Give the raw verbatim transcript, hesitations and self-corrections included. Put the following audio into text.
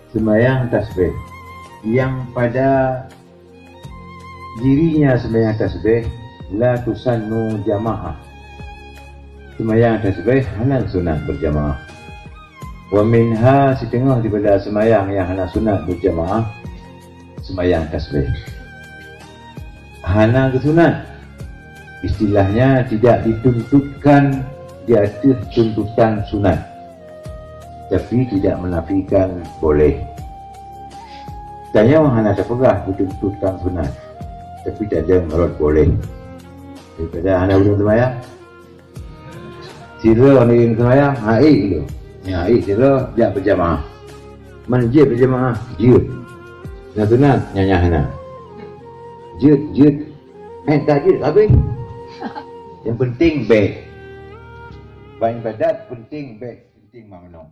Seumayang tasbih. Nyang pada dirinya seumayang tasbih la tusannu jamaah. Seumayang tasbih hana sunat berjamaah. Wa minha, siteungoh daripada seumayang nyang hana sunat berjamaah, seumayang tasbih. Hana geusunat. Istilahnya tidak dituntutkan di atas tuntutan sunat. Tapi tidak menafikan boleh. Tanyoe hana tapeugah beutuntutan sunat. Tapi tadong rot boleh. Daripada hana ulôn seumayang. Sidroe ngieng seumayang, hai dulu. Nyan hai sidroe jak berjamaah. Man jeuet berjamaah, jeuet. Na sunat, nyan hana. Jeuet, jeuet. Eh, tak jeuet, habis. Yang penting bèk. Bak ibadat penting bèk, penting makna.